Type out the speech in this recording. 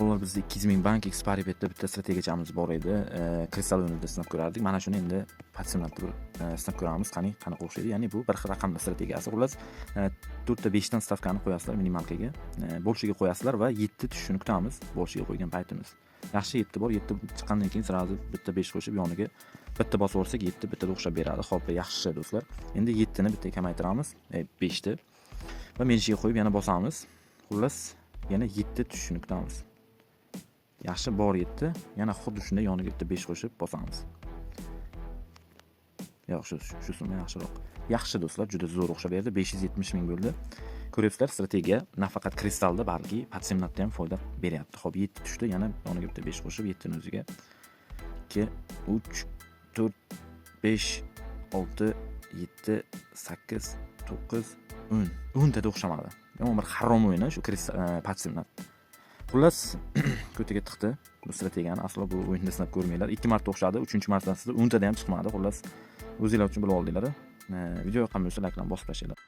Avval bizda 200 ming bank X-Paribetda bitta strategiyachamiz bor edi. Kristal o'yinida sinab ko'rardik. Mana shuni endi Patsimlatda bir sinab ko'ramiz. Qani, qanaqa o'xshaydi? Ya'ni bu bir xil raqamli strategiyasi. Xullas, 4 ta 5 dan stavkani qo'yasizlar минималка ga. Больше ga qo'yasizlar va 7 tushishini kutamiz. Больше ga qo'ygan paytimiz. Yaxshi, 7 bor, 7 chiqqandan keyin сразу bitta 5 qo'shib, yoniga bitta bosib yuborsak, 7 bittada o'xshab beradi. Xo'p, yaxshi, do'stlar. Endi 7 ni bittaga kamaytiramiz. 5 ni va меньше ga qo'yib yana bosamiz. Xullas, yana 7 tushishini kutamiz. Yaxshi, bor 7. Yana xuddi shunday yoniga bitta 5 qo'shib bosamiz. Yo'q, shu summa yaxshiroq. Yaxshi, do'stlar, juda zo'r o'xshab berdi. 570 ming bo'ldi. Ko'ryapsizlar, strategiya nafaqat kristalda, balki Patsimlatda ham foyda beryapti. Xo'p, 7 tushdi, yana yoniga bitta 5 qo'shib 7 ni o'ziga 2, 3, 4, 5, 6, 7, 8, 9, 10. 10 tada o'xshamadi. Yomon bir harom o'yin shu Patsimlat. Xullas, ko'tiga tiqdi bu strategiyani. Aslo bu o'yinda sinab ko'rmanglar. Ikki marta o'xshadi, uchinchi martasida 10 tada ham chiqmadi. Xullas, o'zinglar uchun bilib oldinglar. Video yoqqan bo'lsa, layklarni bosib tashlanglar.